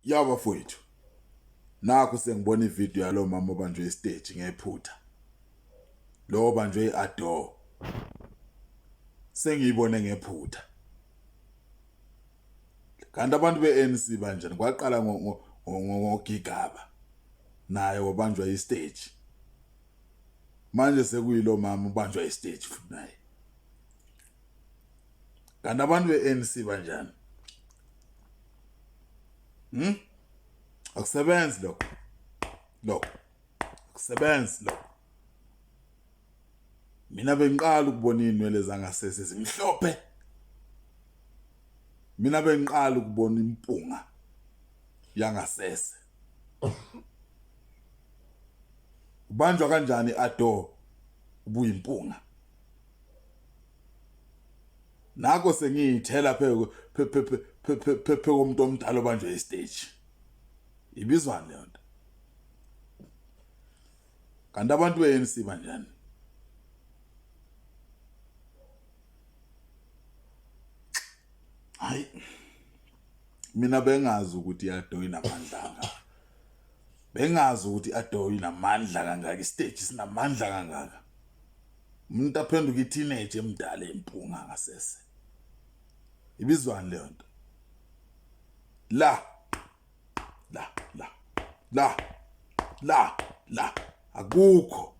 Ya bafowethu. Nakho sengibona ivideo yalo mama obanjwe istage ngephutha. Lo obanjwe iador. Sengiyibone ngephutha. Kanti abantu beANC banjani? Kwaqala ngogigaba. Naye wabanjwa istage. Manje sekuyilo mama ubanjwa istage futhi naye. Kanti abantu beANC banjani? Akusebenzi lokho. Lokho. Akusebenzi lokho. Mina bengiqala ukubona inwele zangasese zimhlophe. Mina bengiqala ukubona impunga yangasese. Ubanjwa kanjani ado ubuyimpunga? Nakho sengiyithela pheko phe komuntu omdala obanjwe istage. Ibizwani leyo nto? Kanti abantu be-ANC banjani? Hayi mina bengazi ukuthi iAdo inamandla kangaka. Bengazi ukuthi iAdo inamandla kangaka, istage sinamandla kangaka. Umuntu aphenduka i-teenage emdala empunga ngasese. Ibizwani leyo nto? La la la la la la akukho.